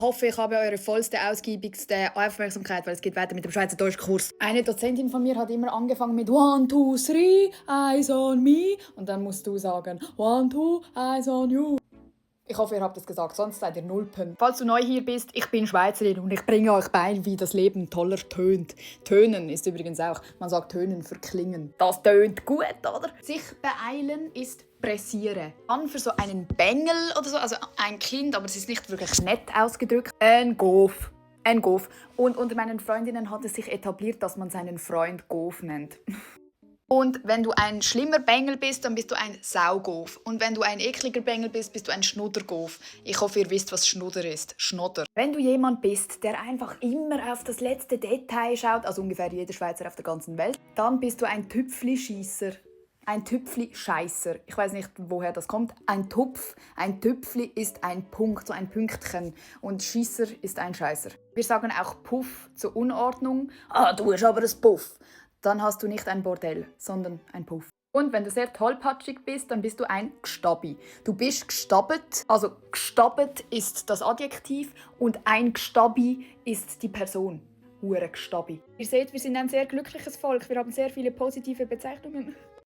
Ich hoffe, ich habe eure vollste, ausgiebigste Aufmerksamkeit, weil es geht weiter mit dem Schweizerdeutschkurs. Eine Dozentin von mir hat immer angefangen mit 1, 2, 3, eyes on me. Und dann musst du sagen 1, 2, eyes on you. Ich hoffe, ihr habt es gesagt, sonst seid ihr Nulpen. Falls du neu hier bist, ich bin Schweizerin und ich bringe euch bei, wie das Leben toller tönt. Tönen ist übrigens auch, man sagt Tönen für Klingen. Das tönt gut, oder? Sich beeilen ist pressiere. Dann für so einen Bengel oder so, also ein Kind, aber es ist nicht wirklich nett ausgedrückt. Ein Goof. Ein Goof. Und unter meinen Freundinnen hat es sich etabliert, dass man seinen Freund Goof nennt. Und wenn du ein schlimmer Bengel bist, dann bist du ein Saugoof. Und wenn du ein ekliger Bengel bist, bist du ein Schnuddergoof. Ich hoffe, ihr wisst, was Schnudder ist. Schnodder. Wenn du jemand bist, der einfach immer auf das letzte Detail schaut, also ungefähr jeder Schweizer auf der ganzen Welt, dann bist du ein Tüpfli-Schiesser. Ein Tüpfli-Scheisser. Ich weiß nicht, woher das kommt. Ein Tüpfli ist ein Punkt, so ein Pünktchen. Und Schiesser ist ein Scheißer. Wir sagen auch Puff zur Unordnung. Ah, du hast aber ein Puff. Dann hast du nicht ein Bordell, sondern ein Puff. Und wenn du sehr tollpatschig bist, dann bist du ein Gstabi. Du bist gestabet, also gestabet ist das Adjektiv und ein Gstabi ist die Person. Hure Gstabi. Ihr seht, wir sind ein sehr glückliches Volk. Wir haben sehr viele positive Bezeichnungen.